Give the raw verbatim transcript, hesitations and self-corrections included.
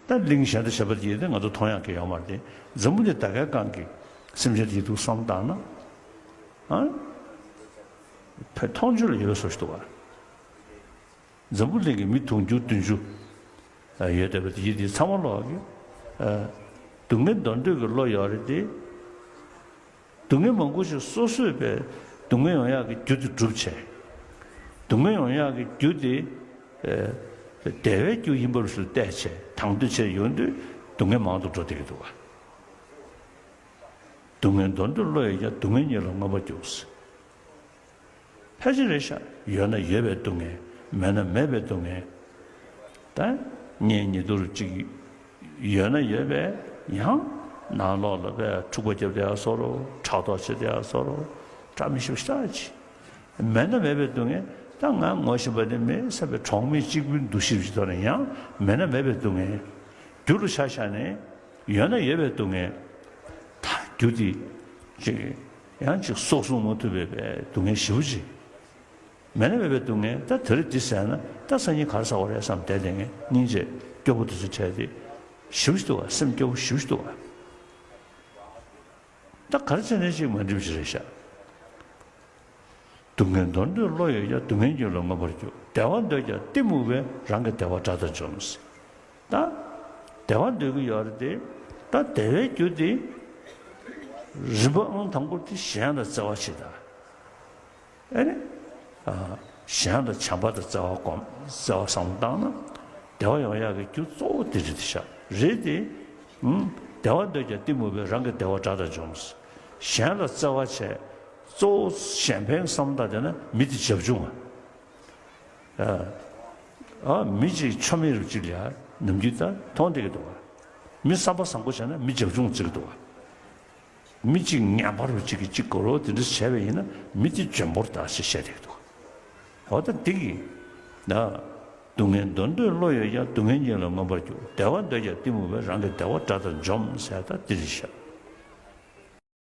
ད་གླིང་གཞན་དུ་བྱེད་པ་དེ་དེ་ང་ཚོ་མཐོང་ཡག་གི་ཡོད་མ་རེད་དེ། འཛམ་བུ་གླིང་ད་གའི་སྒང་གི་སེམས་ཅན་དེ་འདུག་བསམ་བཏང་ན། ཨ། ཕ་མཐོང་ཆོས་ལ་ཡོད་པའི་བཟོ་ཞིག་འདུག་བ། འཛམ་བུ་གླིང་གི་མི་དུང་ཕྱུར་བདུན་ཅུ་ཡོད་བསྡད་པ་དེ་ཡིན་དེ་ཚང་མ་ལོག་གི། སྡུག་བསྔལ་འདོར་འདོད་ཀྱི་བློ་ཡོད་རེད་དེ། སྡུག་བསྔལ་མང་པོ་ཞིག་སོ་སོས་པའི་སྡུག་བསྔལ་ཡོང་ཡག་གི་རྒྱུ་དེ་སྒྲུབ་བྱས། སྡུག་བསྔལ་ཡོང་ཡག་གི་རྒྱུ་དེ་བདེ་བའི་རྒྱུ་ཡིན་པ་རུ་སུ་བལྟས་བྱས་དང་དོད་བྱས་ཡོང་དུས་སྡུག་བསྔལ་མང་དུ་འགྲོ་བསྡད་ཀྱི་འདུག་བ། སྡུག་བསྔལ་འདོར་འདོད་བློ་ཡོད་ཀྱང་སྡུག་བསྔལ་ཉིད་ལ་མངོན་པར་རྒྱུག་ཟེར། ཕལ་ཆེར་རེད་ཤག་ཡོད་ན་ཡོད་པའི་སྡུག་བསྔལ། མེད་ན་མེད་པའི་སྡུག་བསྔལ། ད་གཉེན་ཉེ་དུ་རུ་གཅིག་ཡོད་ན་ཡོད་པས་ཡང་ནང་ལོགས་ལ་པས་འཁྲུག་པ་རྒྱབ་བསྡད་ཡ་བཟོ་འདྲ། ཕྲག་དོག་བྱེད་བསྡད་ཡ་བཟོ་འདྲ། བཀྲ་མི་ཤིས་པ་ཞེ་དྲག་ཅིག་མེད་ན་མེད་པའི་སྡུག་བསྔལ། ད་ང་ངོ་ཤེས་པ་དེ་མེད་ས་པའི་གྲོང་མི་གཅིག་པུའི་འདུ་ཤེས་ཀྱི་ཐོག་ནས་ཡང་མེད་ན་མེད་པའི་སྡུག་བསྔལ། རྒྱུ་རུ་ཆ་བཞག་ནས། ཡོད་ན་ཡོད་པའི་སྡུག་བསྔལ། ད་རྒྱུ་དེ་ཅིག་ཡང་ཅིག་གསོག་སྲུང་མ་ཐུབ་པའི་པའི་སྡུག་བསྔལ་ཞེ་པོ་ཅིག་མེད་ན་མེད་པའི་སྡུག་བསྔལ། ད་དེ་རིང་འདི་ཟས་ན་ད་སང་ཉིན་ག་རེ་ཟ་དགོས་རེད་བསམ་བསྡད་བསྡད་མཁན་སྙིང་རྗེ་སྐྱོ་པོ་དེ་ཚོ་འཕྲད་དེ་ཞེ་པོ་ཅིག་འདུག་བ། སེམས་སྐྱོ་པོ་ཞེ་པོ་ཅིག་འདུག་བ། ད་ག་རེ་བྱས་ནས་ཅིག་མ་འགྲིག་པ་ཅིག་རེད་ཤག་སྡུག་བསྔལ་འདོར་འདོད་བློ་ཡོད་ཀྱང་། སྡུག་བསྔལ་ཉིད་ལ་མངོན་པར་རྒྱུག་བདེ་བ་འདོད་ཀྱང་གཏི་མུག་པས། རང་གི་བདེ་བ་དགྲ་དང་འཇོམས། ད་བདེ་བ་འདོད་ཀྱི་ཡོད་རེད་དེ། ད་བདེ་བའི་རྒྱུ་དེ་རིམ་པ་ཨང་དང་པོ་དེ་གཞན་ལ་བརྩེ་བ་བྱེད་ད། ཨེ་ནི། ཨ། གཞན་ལ་བྱམས་པ་དང་བརྩེ་བ་སྒོམ། བརྩེ་བ་བསམ་བློ་བཏང་ན། བདེ་བ་ཡོང་ཡག་གི་རྒྱུ་གཙོ་བོ་དེ་རེད་དེ་ཤག་རེད་དེ། ཨུམ། བདེ་བ་འདོད་ཀྱང་གཏི་མུག་པས། རང་གི་བདེ་བ་དགྲ་དང་འཇོམས། གཞན་ལ་བརྩེ་བ་བྱས། གཙོ་བོ་གཞན་ཕན་བསམ་བློ་བཏང་བསྡད་ན་མི་དེ་བྱབ་ཆུང་བ། ཨ། ཨ། མི་གཅིག་ཆོ་མེད་རུ་གཅིག་ལ་ཡ་ནམ་རྒྱུན་ད་མཐོང་བསྡད་ཀྱི་འདུག་བ། མི་བསམ་པ་བཟང་པོ་བྱས་ན་མི་བྱབ་ཆུང་བརྩི་གི་འདུག་བ། མི་གཅིག་ངན་པ་རུ་གཅིག་གིས་གཅིག་དགོས་རོགས་དེ་འདྲ་བྱས་པ་ཡིན་ན་མི་དེ་འཇོན་པོར་ད་ཞེས་བཤད་བསྡད་ཀྱི་འདུག་བ། འོ་ད་འདི་གི་ན། སྡུག་བསྔལ་འདོར་འདོད་བློ་ཡོད་ཀྱང་། སྡུག་བསྔལ་ཉིད་ལ་མངོན་པར་རྒྱུག་བདེ་བ་འདོད་ཀྱང་གཏི་མུག་པས། རང་གི་བདེ་བ་དགྲ་དང་འཇོམས་ཟེར་ད་འདི་རེད་ཤག